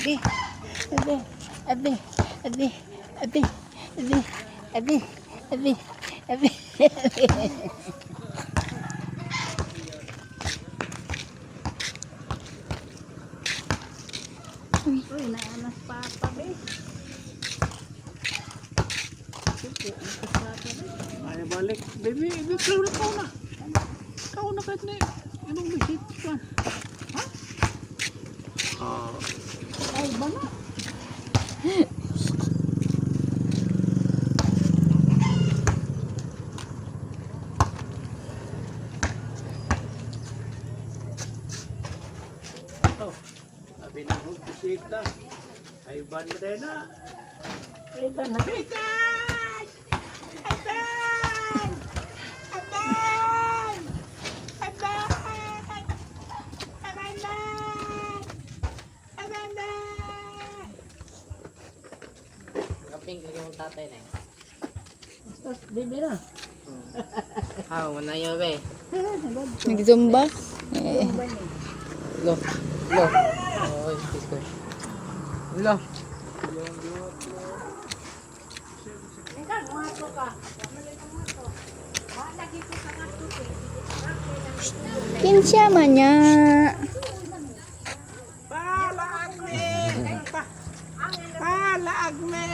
Abi, abi, abi, abi, abi, abi, abi, abi, abi, abi. Uy, naanas papa, be. Ay, balik. Baby, baby, ikaw na, ikaw na. Ikaw na kahit na. Anong visit ka? Ha? Ah. Ay, bana. Oh, sabi na kong bisita. Ay, ban na din na. Ay, bana. Bitan! Atan! Atan! Atan! Amanda! Amanda! Kaping kay mong tatay na eh. Basta, baby na. Ah, wala yun be. Nag-zumba? Eh, Lo. Lo. Oh, excuse ko. Lo. Kinsya man niya. Palaag me! Palaag me!